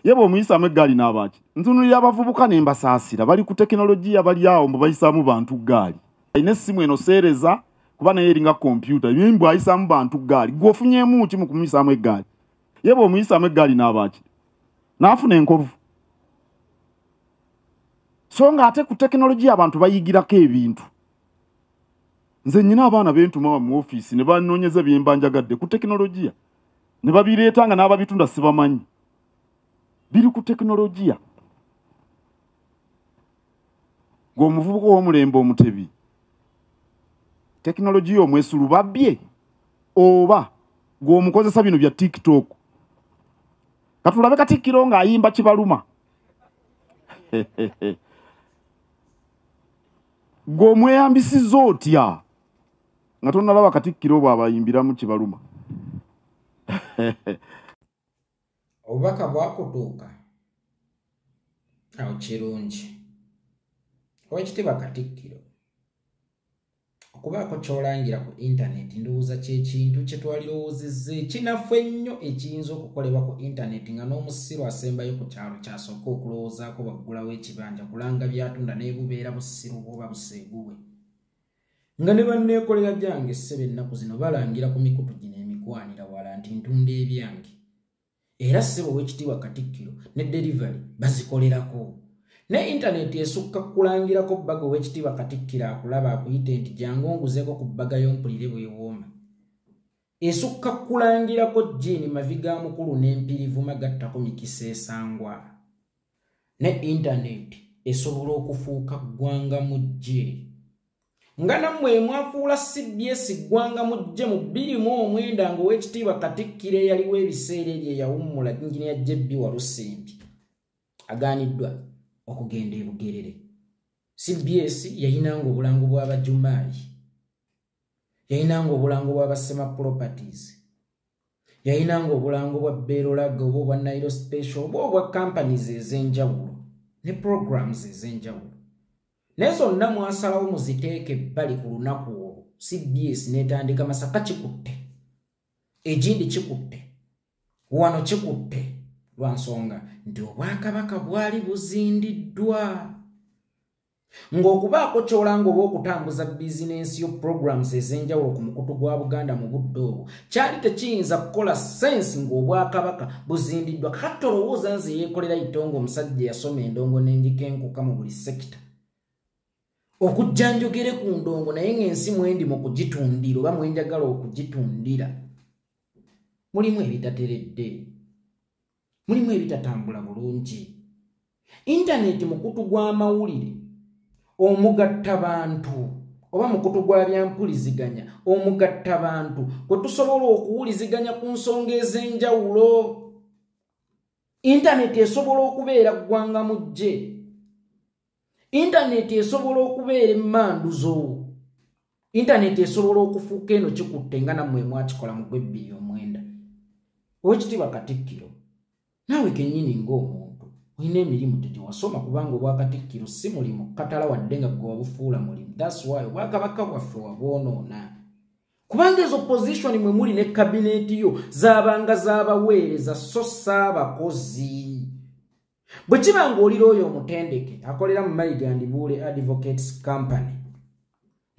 Ye bw'omuyisaamu eggaali n'abaaki? Ntunulira abavubuka ne mbasaasira, bali ku tekinologiya, bali awo mbu bayisaamu bantu ggaali. Alina essimu eno seereza kuba naye eringa kompyuta, mbu ayisaamu bantu ggaali. Ggwe ofunyeemu ki mu kumuyisaamu eggaali? Ye bw'omuyisaamu eggaali n'abaaki? N'afuna enkovu. So ng'ate ku tekinologiya abantu bayigirako ebintu. Nze nnyina abaana bentuma mu ofiisi ne banoonyeza bye mba njagadde ku tekinologiya ne babireeta nga n'ababitunda sibamanyi. Biri ku tekinologiya. Ng'omuvubuka ow'omulembe omutebi, tekinologiya omwesulu babbye oba gw'omukozesa bino bya TikTok. Katulabe Katikkiro ng'ayimba kibaluma. Gw'omweyambisizza otya nga tonnalaba Katikkiro bw'abayimbiramu kibaluma? Obubaka bwakutuuka awo kirungi. Oweekitiibwa Katikkiro, okubaako ky'olangira ku intaneti ndowooza kye kintu kye twalirowoozezza ekinafu ennyo ekiyinza okukolebwa ku intaneti, nga n'omusiru asembayo ku kyalo kyasooka okulowoozaako baggulawo ekibanja kulanga byatunda, naye bubeera busiru bwoba buseegu bwe. Nga ne banneekolera gyange ssebo ennaku zino balangira ku mikutu gino emikwanira wala nti ntunda ebyange. Era ssebo Oweekitiibwa Katikkiro, ne delivery bazikolerako. Ne intaneti esukka kulangirako bbaga. Oweekitiibwa Katikkiro akulaba akuyite nti jangu onguzeeko ku bbaga y'ompulire bwewooma. Esukka kulangirako jjiini, mavi ga mukulu n'empirivuma gattako mikisa esangwa. Ne intaneti esobola okufuuka ggwanga mujje, nga nammwe mwafuula CBS ggwanga mujje mu 2009, ng'Oweekitiibwa Katikkiro eyaliwo ebiseera ebyo eyawummula, Injiniya JB Walusimbi, agaaniddwa okugenda e Bugerere. CBS yayinanga obulango bw'abajumaayi, yayinanga obulango bw'abasema properties, yayinanga obulango bwa Berolaga oba obwa Nile Special oba obwa companies ez'enjawulo ne programs ez'enjawulo, naye zonna mwasalawo muziteeke ebbali ku lunaku olwo. CBS n'etandika Masaka kikutte, egindi kikutte, wano kikutte, lwa nsonga nti obwakabaka bwali buzindiddwa, ng'okubaako kyolanga oba okutambuza bizinensi yo programs ez'enjawulo ku mukutu gwa Buganda mu budde obwo kyali tekiyinza kukola sense ng'obwakabaka buzindiddwa. Kati olowooza nze yeekolera itongo, omusajja yasoma endongo n'enjika enkuka mu buli sekita, okujja njogere ku ndongo, naye ng'ensi mwendi mu kugitundira oba mwenjagala okugitundira mulimu ebitateredde, mulimu ebitatambula bulungi? Intaneti mukutu gw'amawulire omugatta bantu oba mukutu gwa byampuliziganya omugatta bantu kwe tusobola okuwuliziganya ku nsonga ez'enjawulo. Intaneti esobola okubeera ggwanga mujje, intaneti esobola okubeera emmanduzo, intaneti esobola okufuuka eno kikutte, nga nammwe mwakikola mu gwe 2009. Owekitiibwa Katikkiro, naawe kennyini ng'omuntu olina emirimu gyo gye wasoma, kubanga obwakatikkiro si mulimu katala, wadde nga gwe wabufuula mulimu. That's why obwakabaka bwaffe wabwonoona, kubanga ezo position mwe muli ne kabineeti yo zaabanga z'abaweereza so saabakozi. Bwe kiba ng'olira oyo omutendeke akolera mu Mayiga Ndibuule Advocates Company,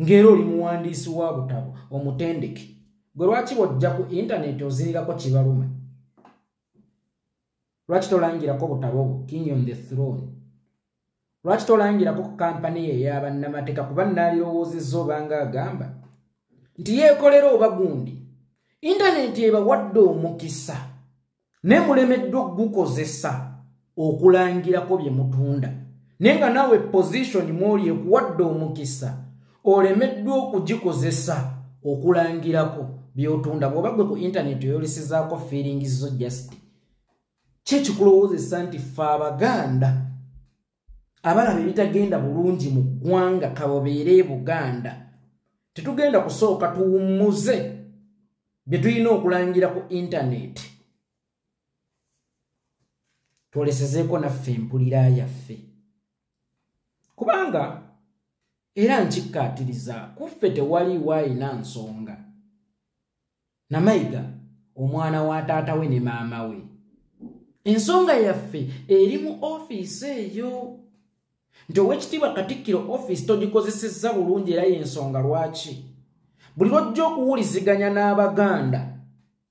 ng'era oli muwandiisi wa butabo omutendeke, gwe lwaki bw'ojja ku intaneti ozinirako kibaluma? Lwaki tolangirako butabo bwo King on the Throne? Lwaki tolangirako kampani ye ey'abannamateeka? Kuba naalirowoozezza obanga agamba nti yeekolera oba gundi. Intaneti ebawadde omukisa naye mulemeddwa okugukozesa okulangirako bye mutunda, naye nga naawe position mwoli ekuwadde omukisa, olemeddwa okugikozesa okulangirako byotunda. Bw'oba gwe ku intaneti oyolesezaako feelings zo, just kyekikulowoozesa nti ffe Abaganda abalaba ebitagenda bulungi mu ggwanga, kababeere e Buganda, tetugenda kusooka tuwummuze bye tulina okulangira ku intaneti, twolesezeeko naffe empulira yaffe? Kubanga era nkikkaatiriza, kuffe tewaliiwo ayina nsonga. Namayiga omwana wa taata we ne maama we. Ensonga yaffe eri mu ofiisi eyo nti Oweekitiibwa Katikkiro ofiisi togikozesezza bulungi, era y'ensonga lwaki buli lw'ojja okuwuliziganya n'Abaganda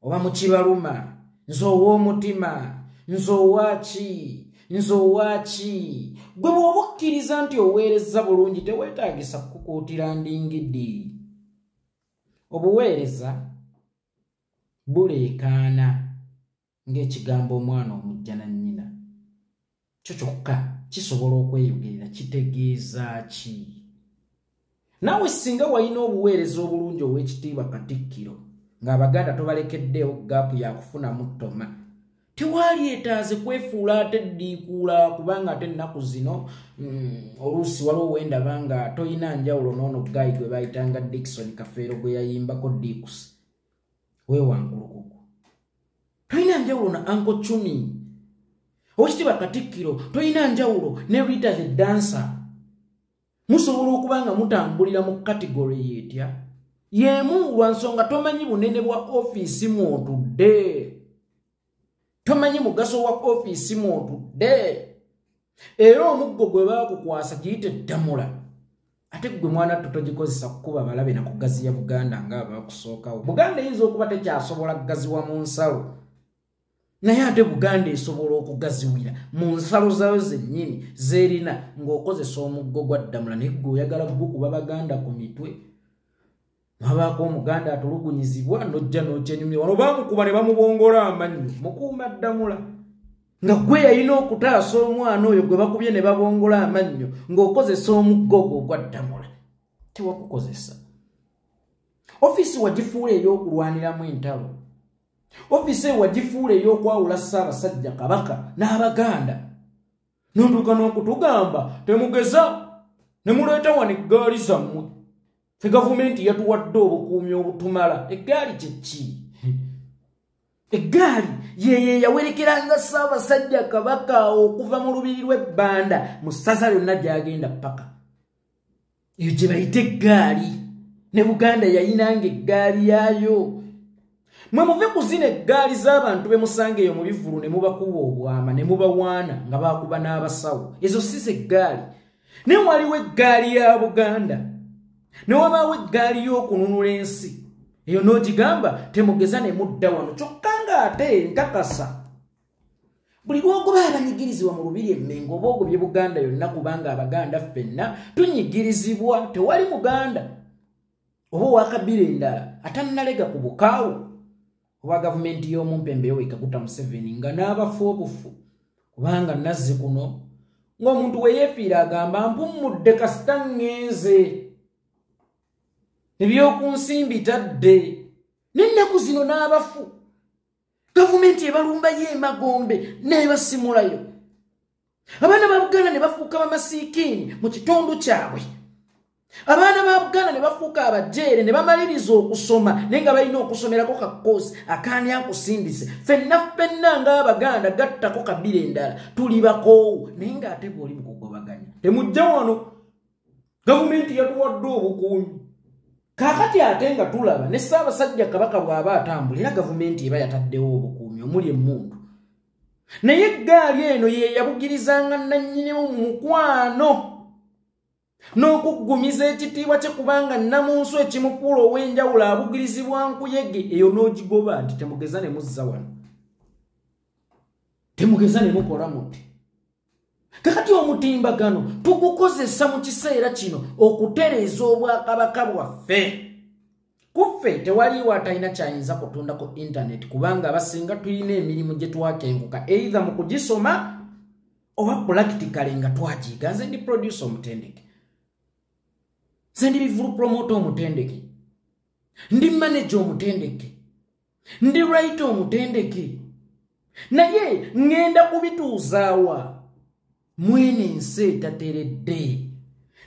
oba mu kibaluma, nze ow'omutima, nze owaaki, nze owaaki. Gwe bw'oba okkiriza nti oweereza bulungi, teweetaagisa kukukuutira ndingidi. Obuweereza buleekaana ng'ekigambo omwana omujja na nnyina, kyo kyokka kisobola okweyogerera. Kitegeeza ki? Naawe singa walina obuweereza obulungi, Ow'ekitiibwa Katikkiro, ng'Abaganda tobalekeddeewo gap yakufunamu ttoma, tewalyetaaze kwefuula ate ddiikuula, kubanga ate ennaku zino oluusi waliwo wendaba nga toyina njawulo n'ono guy gwe bayitanga Dickson Kafeero gwe yayimbako Dicks weewankulukuku. Tolina njawulo na Uncle Chumi. Owekitiibwa Katikkiro, tolina njawulo ne Rita the Dancer. Musobola okuba nga mutambulira mu category yetya yemu, lwa nsonga tomanyi bunene bwa ofiisi mwotudde, tomanyi mugaso wa ofiisi mwotudde, era omuggo gwe baakukwasa giyite ddamula, ate gwe mwana tto togikozesa kukuba balabe na kugaziya Buganda ng'abakusookawo. Buganda eyinza okuba tekyasobola kugaziwa mu nsalo, naye ate Buganda esobola okugaziwira mu nsalo zaayo zennyini zerina ng'okozesa omuggo gwa ddamula. Naye gwe oyagala gukuba Baganda ku mitwe. Wabaako Omuganda atulugunyizibwa, nojja n'okyenyumya, wano baamukuba ne bamubongola amannyo. Mukuuma ddamula, nga gwe yalina okutaasa omwana oyo gwe bakubye ne babongola amannyo ng'okozesa omuggo ogwo ogwa ddamula, tewakukozesa. Ofiisi wagifuula ey'okulwaniramu entalo, ofiisi eyo wagifuula ey'okwawula Ssaabasajja Kabaka n'Abaganda, n'otuuka n'okutugamba temugeza ne muleeta wano eggaali zammwe, fe gavumenti yatuwadde obukuumi obutumala. Eggaali kyeki? Eggaali yeye yawerekeranga Ssaabasajja Kabaka okuva mu lubiri lw'ebbanda mu ssaza lyonna gy'agenda paka eyo gye bayita eggaali. Ne Buganda yayinanga eggaali yaayo. Mwe muve ku zino eggaali z'abantu be musanga eyo mu bivvulu ne mubakuba obwama ne mubawaana nga bakuba n'abasawo, ezo si zeggaali. Naye waliwo eggaali ya Buganda, ne wabaawo eggaali y'okununula ensi, eyo n'ogigamba temugeza ne mudda wano. Kyokka ng'ate nkakasa buli lw'ogoba abanyigirizibwa mu lubiri Emmengo, oba ogobye Buganda yonna, kubanga Abaganda ffenna tunyigirizibwa. Tewali Muganda oba owakabira endala atannalega ku bukaawu oba gavumenti y'omumpembe Yoweri Kaguta Museveni nga n'abafu obufu, kubanga nazzi kuno ng'omuntu we yeefiira agamba mpummudde kasita ŋŋenze, ebyoku nsimbi tadde. N'ennaku zino n'abafu gavumenti ebalumbayo emagombe n'ebasimulayo. Abaana ba Buganda ne bafuuka bamasiikiini mu kitundu kyabwe, abaana ba Buganda ne bafuuka abajeere ne bamaliriza okusoma naye nga balina okusomerako kakoosi akaani akusindise. Ffenna ffenna ng'Abaganda gattako kabira endala tuli bakoowu, naye ng'ate bw'oli mu kugobaganya temujja wano, gavumenti yatuwadde obukuumi. Kaakati ate nga tulaba ne Ssaabasajja Kabaka bw'aba atambula, era gavumenti eba yataddewo obukuumi omuli emmundu, naye eggaali eno ye yabugirizanga nannyinimu mu mukwano n'okuggumiza ekitiibwa kye, kubanga nnamunsu ekimufuula ow'enjawulo abugirizibwa nkuyege. Eyo n'ogigoba nti temugeza ne muzza wano, temugeza ne mukola muti. Kakati omutimbagano tugukozesa mu kiseera kino okutereeza obwakabaka bwaffe. Kuffe tewaliiwo atalina kyayinza kutunda ku intaneti, kubanga abasinga tulina emirimu gye twakenguka either mu kugisoma oba practically nga twagiyiga. Nze ndi producer omutendeke, nze ndi bivulu promoter omutendeke, ndi manager omutendeke, ndi writer omutendeke, naye ŋŋenda kubituuzaawa mwene ensi etateredde?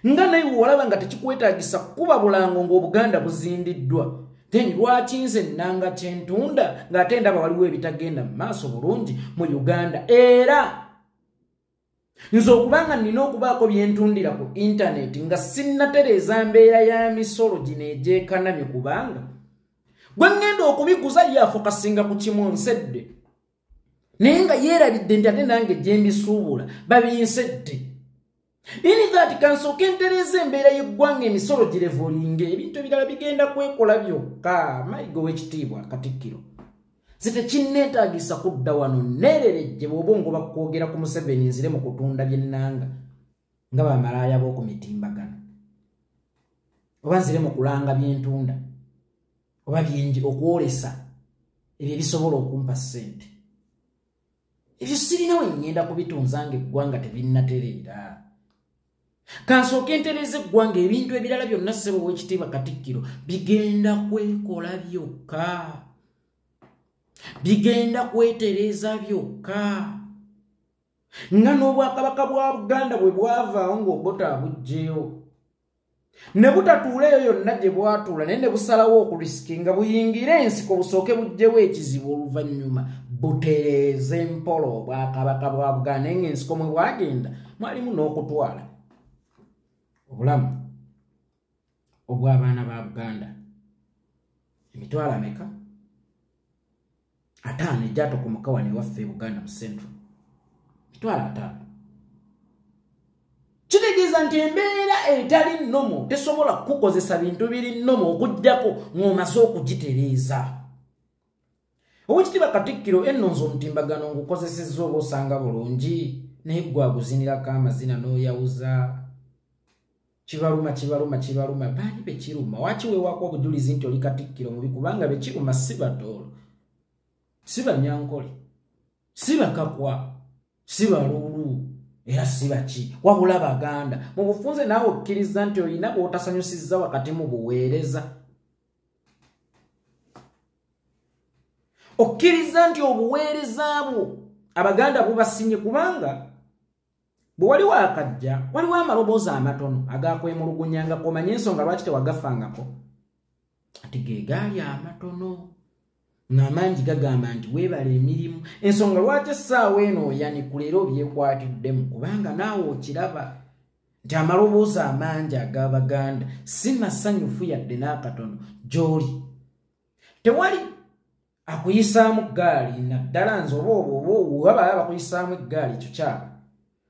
Nga naye walaba nga tekikwetaagisa kuba bulango ng'Obuganda buzindiddwa, then lwaki nze nnanga kyentunda ng'ate ndaba waliwo ebitagenda mu maaso bulungi mu Uganda? Era nze okubanga nnina okubaako byentundira ku intaneti nga sinnatereeza mbeera ya misolo gino egyekanamye, kubanga gwe ŋŋenda okubiguza ye afokasinga ku kimu nsedde. Naye nga yeerabidde nti ate nange gye mbisuubula babinsedde. In that kansooke ntereeza embeera y'eggwanga, emisolo girevolinge, ebintu ebirala bigenda kwekola byokka. Mayiga ow'ekitiibwa Katikkiro, nze tekinneetaagisa kudda wano neererejje bw'oba ongoba kwogera ku Museveni nzire mu kutunda byennanga nga bamalaaya b'oku mitimbagano, oba nzire mu kulanga byentunda oba byenji okwolesa ebyo ebisobola okumpa ssente. Ebyo sirina we ŋŋenda kubitunza ng'eggwanga tebinnatereera. Kansooke ntereeza eggwanga, ebintu ebirala byonna ssebo ow'ekitiibwa Katikkiro bigenda kwekola byokka, bigenda kwetereeza byokka. Nga n'obwakabaka bwa Buganda bwe bwavaawo ng'Obote abuggyeyo ne butatuula eyo yonna gye bwatuula, naye ne busalawo okurisikinga buyingire ensiko busooke buggyewo ekizibu, oluvannyuma butereeze mpola obwakabaka bwa Buganda. Naye ng'ensiko mwe bwagenda mwalimu n'okutwala obulamu obw'abaana ba Buganda emitwalo ameka? 5 egyatokomoka wano ewaffe e Buganda mu Central, 5,000. Kitegeeza nti embeera etali nnomo tesobola kukukozesa bintu biri nnomo okuggyako ng'omaze okugitereeza. Owekitiibwa Katikkiro, enno nze omutimbagano ngukozesezza oba osanga bulungi, naye ggwe aguzinirako amazina n'oyawuza. Kibaluma, kibaluma, kibaluma. Baani bekiruma? Waaki weewaako obujulizi nti oli Katikkiro mubi? Kubanga bekiruma si Batoolo, si Banyankole, si Bakakwa, si Baluulu, era si baki, wabula Baganda. Mu bufunze naawe okkiriza nti olina bw'otasanyusizza wakati mu buweereza. Okkiriza nti obuweereza bwo Abaganda bubasinye, kubanga bwe wali waakajja waliwo amaloboozi amatono agakwemulugunyangako. Omanye ensonga lwaki tewagafangako? Ati ge gaali amatono ng'amangi gagamba nti weebala emirimu. Ensonga lwaki essaawa eno oyanikula era obyekwatiddemu, kubanga naawe okiraba nti amaloboozi amangi ag'Abaganda si masanyufu yadde n'akatono gy'oli. Tewali akuyisaamu ggaali, naddala nze oba obwo oba bakuyisaamu eggaali ekyo kyaba.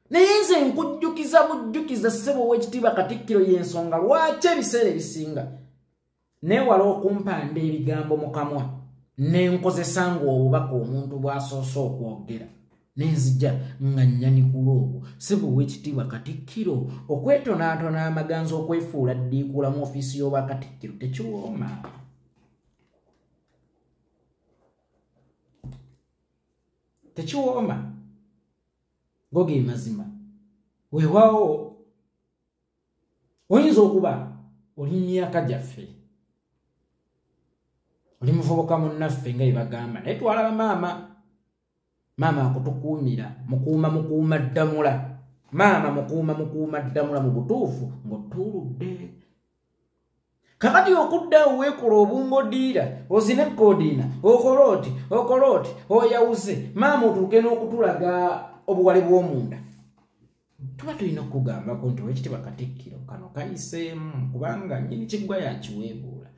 Naye nze nkujjukiza bujjukiza ssebo ow'ekitiibwa Katikkiro, y'ensonga lwaki ebiseera ebisinga neewala okumpanda ebigambo mu kamwa nenkozesa ng'obubaka omuntu bw'asoose okwogera, nenzija nga nnyanikula obwo. Ssebo ow'ekitiibwa Katikkiro, okwetonaatona amaganzi okwefuula ddiikuula mu ofiisi y'obwakatikkiro tekiwooma. Tekiwooma. Go ge mazima. Weewaawo oyinza okuba oli myaka gyaffe, oli muvubuka munnaffe nga bye bagamba, naye twalaba maama, maama akutukuumira mukuuma mukuuma ddamula, maama mukuuma mukuuma ddamula mu butuufu ng'otuuludde. Kakati okudda awo weekola obungodiira, ozina ekkoodiina, okola oti okola oti, oyawuze maama otuuke n'okutulaga obuwale bw'omunda. Tuba tulina okukugambako nti owekitiibwa Katikkiro kano kayiseemu, kubanga nnyini kiggwa yakiweebuula.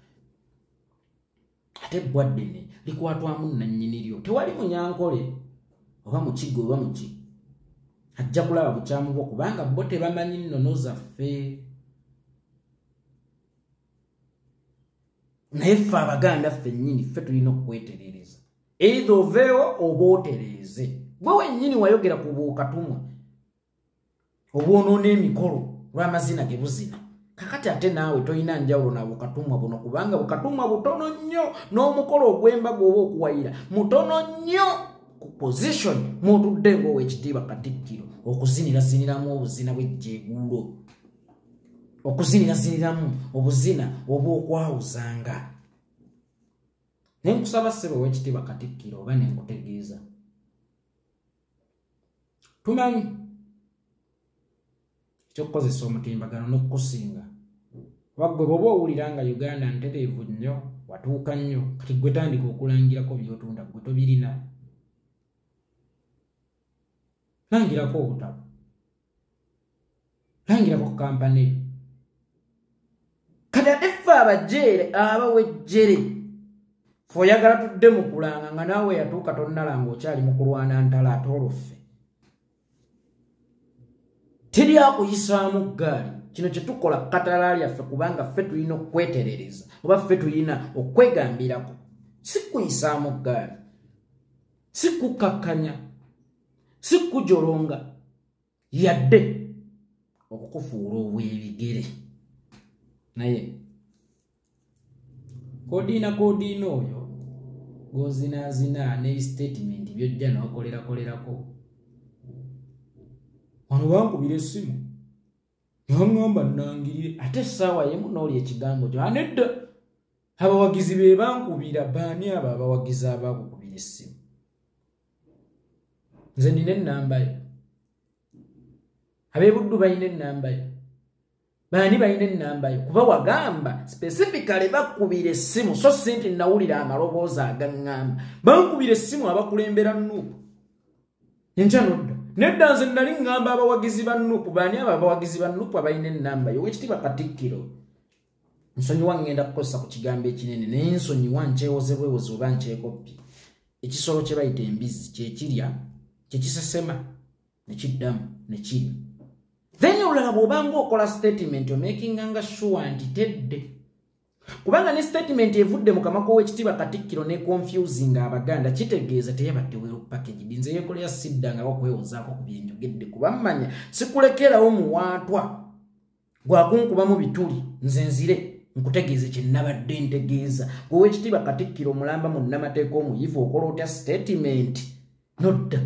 Ate ebbwa ddene likwatwamu nnannyini lyo. Tewali Munyankole oba Mukiga oba muki ajja kulaba bukyamu bwo, kubanga bo tebamanyi nnono zaffe. Naye ffe Abaganda ffennyini ffe tulina okwetereereza, either oveewo oba otereeze. Gwe wennyini wayogera ku buukatumwa obwonoona emikolo lw'amazina ge buzina. Kakati ate naawe tolina njawulo na bukatumwa buno, kubanga bukatumwa butono nnyo n'omukolo ogw'embaga oba okuwayira mutono nnyo ku position mw'otudde ng'owekitiibwa Katikkiro, okuziniraziniramu obuzina bw'ejjeeguulo, okuziniraziniramu obuzina obw'okwawuzanga. Ne nkusaba ssebo owekitiibwa Katikkiro, oba ne nkutegeeza, tumanyi ekyokukozesa omutimbagano n'okukusinga. Waggwe bw'oba owulira nga Uganda ntereevu nnyo, watuuka nnyo, kati gwe tandika okulangirako by'otunda, gwe tobirina. Langirako obutabo, langirako kampani eyo. Kati ate ffe abajeere abawejjere, Oyagala tudde mu kulanga nga naawe yatuuka tonnalanga okyali mu kulwana ntala ate olwo ffe. Teri akuyisaamu ggaali. Kino kye tukola katala lyaffe kubanga ffe tulina okweterereza oba ffe tulina okwegambirako. Si kuyisaamu ggaali, si kukkakkanya, si kujolonga, yadde okukufuula obw'ebigere. Naye koodiina koodiina oyo gozinaazina n'ebisitatimenti by'ojja n'okolerakolerako. Wano bankubira essimu ne baŋŋamba nnangirire, ate essaawa y'emu n'oli ekigambo kyo anedda. Abawagizi be bankubira. Baani abo abawagizi abaakukubira essimu? Nze nina ennamba yo, ab'ebuddu balina ennamba yo, baani balina ennamba yo? Kuba wagamba specifically bakubira essimu, so si nti nawulira amaloboozi agaŋŋamba bankubira essimu abakulembera NUP. Enkya nodda nedda, nze nali ŋŋamba abawagizi ba NUP. Baani abo abawagizi ba NUP abalina ennamba yo? Owekitiibwa Katikkiro, nsonyiwa ŋŋenda kukozesa ku kigambo ekinene, naye nsonyiwa nkyewoze bwewoze oba nkyekoppi. Ekisolo kye bayita embizzi kyekirya kyekisesema nekiddamu nekirya. Then olulala bw'obanga okola statement omakinganga sure nti tedde, kubanga ne statement evudde mu kamwa k'owekitiibwa Katikkiro ne confusing Abaganda, kitegeeza teyabadde well packaged. Nze yeekolera siddangako okwewozaako ku byenjogedde, kuba mmanya sikulekerawo muwaatwa gwakunkubamu bituli. Nze nzire nkutegeeze kye nabadde ntegeeza. Gwe owekitiibwa Katikkiro omulamba munnamateeka omuyivu, okola otya statement nodda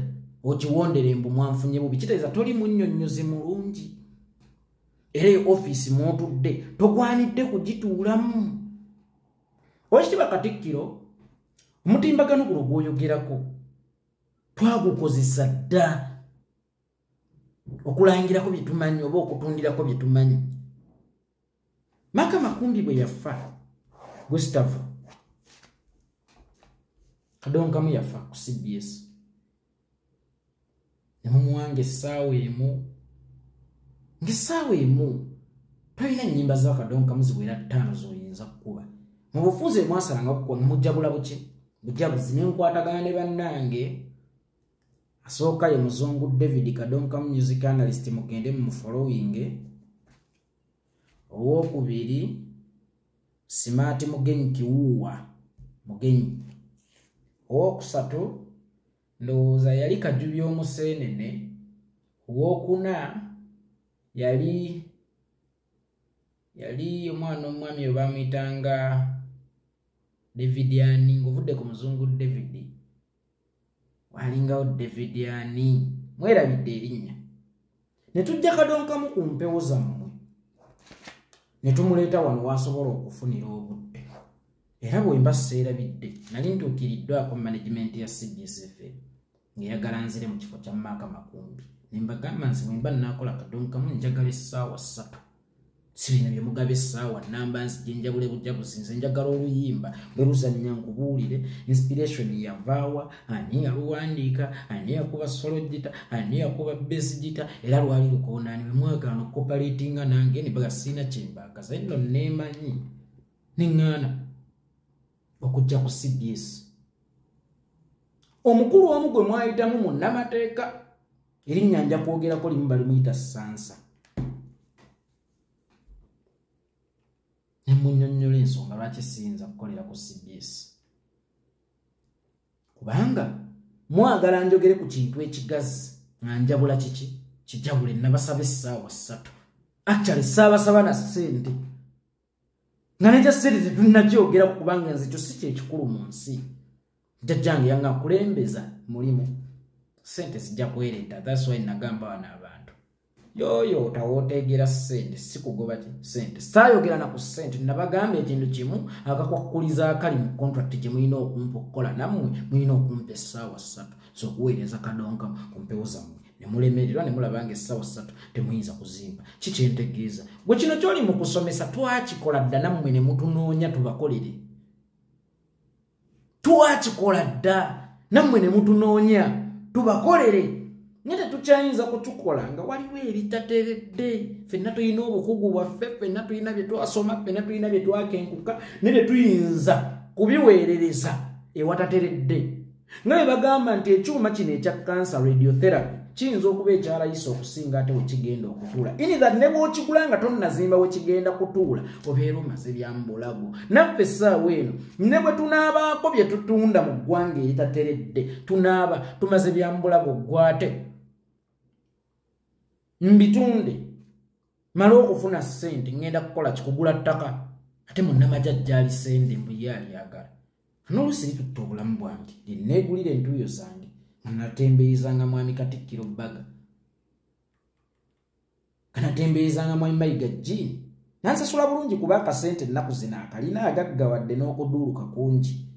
ogiwondera embu mwanfunye bubi? Kitegeeza toli munnyonnyozi mulungi, era eyo ofiisi mw'otudde togwanidde kugituulamu. Owekitiibwa Katikkiro, omutimbagano guno gw'oyogerako twagukozesa dda okulangirako bye tumanyi oba okutundirako bye tumanyi. Maka Makumbi bwe yafa, Gustavo Kadonkamu yafa ku CBS, ne mumuwanga essaawa emu, ng'essaawa emu tolina nnyimba za Kadonkamu ziwera 5 z'oyinza kukuba. Mu bufunze mwasalanga kukuba nga mujjabula buki bujabuzi. Ne nkwatagana ne bannange, asooka ye muzungu David Kadonkamu music analyst, mugende mu following. Owookubiri Smart Mugenyi Kiwuwa Mugenyi. Owookusatu ndowooza yali Kajubi Omuseenene. Owookuna yali omwana omwami oyo bamuyitanga David ani, ng'ovudde ku muzungu David walingawo David ani, mwerabidde erinnya. Ne tujja Kadonkamu ku mpewo zammwe ne tumuleeta wano wasobola okufunira obudde. Era bwe mba seerabidde, nali ntuukiriddwako management ya CBS FM ng'eyagala nzire mu kifo kya Maaka Makumbi, ne mbagamba nti bwe mba nnaakola Kadonkamu njagala essaawa 3, si bino bye mugaba essaawa namba nzije njabule bujabuzi. Nze njagala oluyimba bwe luzannya nkubuulire inspiration yavaawa, ani yaluwandiika, ani yakuba solo guitar, ani yakuba bass guitar, era lwali lukoonani. Bwe mwagaana okucooperatinga nange ne baga siina kyembaagaza nno neemanyi neŋŋaana okujja ku CBS. Omukulu omu gwe mwayitamu munnamateeka, erinnya nja kwogerako limu, balimuyita Sansa, ne munnyonnyola ensonga lwaki siyinza kukolera ku CBS, kubanga mwagala njogere ku kintu ekigazi nga njabula kiki kijabule. Nabasaba essaawa 3, actually saabasaba na ssente, nga nekya ssente tetunnakyogerako, kubanga nze ekyo si kyekikulu mu nsi. Jjajjange yanga kulembeza mulimu, ssente zijja kwereeta. That's why nagamba wano abantu yoyo otawooteegera ssente, si kugoba ki ssente. Saayogera na ku ssente, nabagamba ekintu kimu, akakwakuliza akali mu contract gye mulina okumpa okukola nammwe, mulina okumpa essaawa 3 so okuweereza Kadonka ku mpewo zammwe, ne mulemererwa ne mulaba nga essaawa 3 temuyinza kuzimba. Kikyentegeeza gwe kino kyoli mu kusomesa twakikola dda nammwe ne mutunoonya tubakolere. Twakikola dda nammwe ne mutunoonya tubakolere, naye tetukyayinza kutukola nga waliwo ebitateredde. Ffenna tulina obukugu bwaffe, ffenna tulina bye twasoma, ffenna tulina bye twakenkuka, naye tetuyinza kubiweerereza ewatateredde. Nga bwe bagamba nti ekyuma kino ekya cancer radiotherapy kiyinza okuba ekyalayisa okusinga ate wekigenda okutuula. In that ne bw'okigula nga tonnazimba wekigenda kutuula, obeera omaze byambulago. Naffe essaawa eno ne bwe tunaabaako bye tutunda mu ggwanga eritateredde, tunaaba tumaze byambulago. Gwate mbitunde male okufuna ssente, ŋŋenda kukola kikugula ttaka. Ate munnamagye ajja alisende mbu ye alyagala. N'oluusi litutta obulamu bwange, linneegulira entuuyo zange nga natembeeyezanga mwami Katikkiro Baga, nga natembeeyezanga mwami Mayiga Jjiini. Nansasula bulungi kuba akasente ennaku zino akalina agaggawadde n'okuduuluka kungi.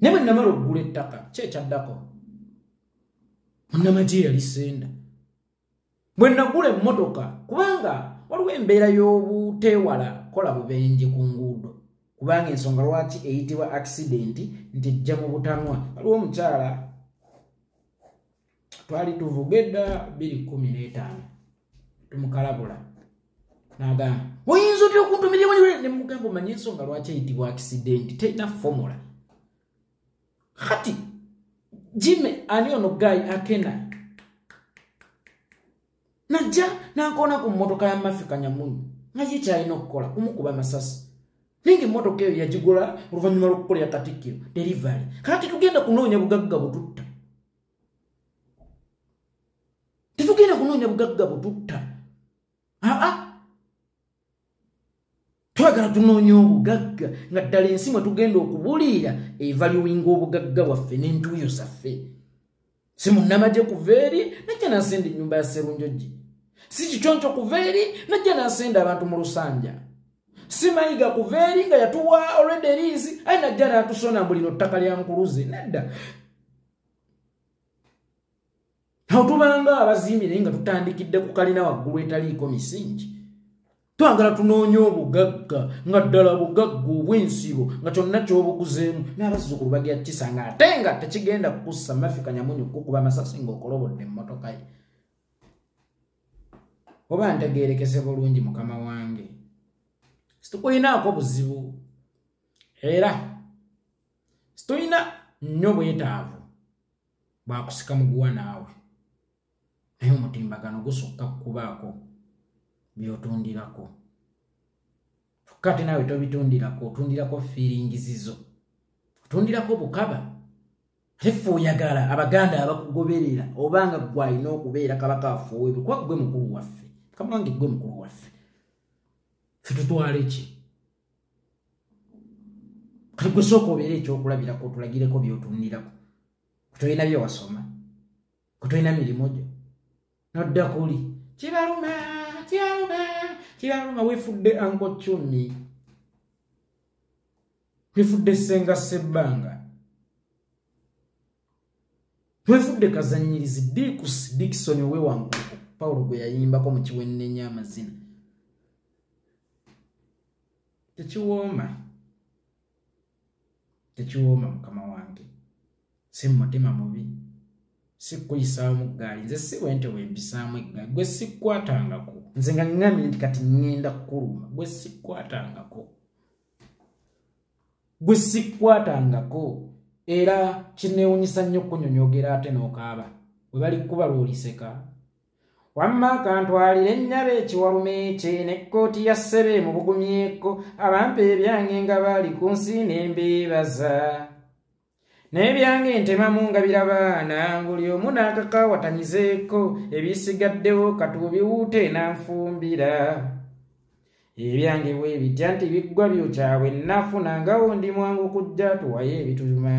Ne bwe namala okugula ettaka, ki ekyaddako? Munnamagye yalisenda. Bwe nagula emmotoka, kubanga waliwo embeera y'obuteewala kola bubenje ku nguudo, kubanga ensonga lwaki eyitibwa accident nti ejja mu butanwa. Waliwo omukyala twali tuvuga edda 2015, tumukalabula n'agamba, oyinza otya okuntumirira? Ne mugamba, omanye ensonga lwaki eyitibwa accident, terina formula. Kati Jime ani ono guy akena najja nankoona ku mmotoka ya Mafi Kanyamunyu, nga ye kyalina okukola kumukuba masasi. Naye emmotoka eyo yagigula oluvannyuma lw'okukolera Katikkiro delivery. Kati tugenda kunoonya bugagga bututta, tetugenda kunoonya bugagga bututta. Aa, twagala tunoonya obugagga nga ddala ensi mwe tugenda okubuliira evaluinga obugagga bwaffe n'entuuyo zaffe. Si munnamagye kuva eri najja nasenda ennyumba ya Serunjogi, si kiconco kuva eri najja nasenda abantu mu Lusanja, si Mayiga kuva eri nga yatuwa already eriizi aye najja n'atusona mbu lino ttaka lya Nkuluze. Nedda, awo tubanga abaziimi naye nga tutandikidde ku kalina waggulu etaliiko misingi. Twagala tunoonya obugagga nga ddala bugagga obw'ensibo, nga kyonna ky'obuguzeemu n'abazzukulu bagenda kukisanga, ate nga tekigenda kukussa Mafi Kanyamunyu kukuba amasasi ng'okolobodde emmotoka ye. Oba ntegeerekese bulungi mukama wange, situkuyinaako buzibu era situlina nnyo bwetaavu bwakusika muguwa naawe, naye omutimbagano gusukka kukubaako by'otundirako. Kyokka ate naawe tobitundirako, otundirako fiiringizizo, otundirako bukaba. Ate ffe oyagala Abaganda abakugoberera obanga ggwe alina okubeera kabaka waffe ow'ebwe, kuba ggwe mukulu waffe. Mukama wange, ggwe mukulu waffe, ffe tutwale ki? Kati gwe sooka obeere ekyokulabirako, otulagireko by'otundirako. Kutolina bye wasoma, kutolina mirimu gyo, nodda kuli kibaluma kibaluma kibaluma. Weefudde Anko Cumi, weefudde Ssenga Ssebbanga, weefudde Kazannyirizi Dikus Dickson owewankuluko Pawulo gwe yayimbako mu kiwennenya amazina. Tekiwooma, tekiwooma mukama wange. Si mumutima mubi, si kuyisaamu ggaali. Nze si bwe nti bwe mpisaamu eggaali, gwe sikkwatangako. Nze nga ŋŋambye nti kati ŋŋenda kukuluma, gwe sikkwatangako, gwe sikkwatangako. Era kinneewunyisa nnyo okunyonyogera ate n'okaaba bwe bali kukuba lw'oliseka. Wamma kantwalire ennyaba ekiwalume kye n'ekkooti ya ssebe mu bugumyeko, abampa ebyange nga bali ku nsi ne mbeebaza. N'ebyange ntemamu nga birabaana, buli omu n'akakaawatanyizeeko, ebisigaddewo katubiwuute nanfumbira. Ebyange bwe bitya nti biggwa byokyabwe, nnafunangawo ndi mwangu kujja tuwaye ebituma.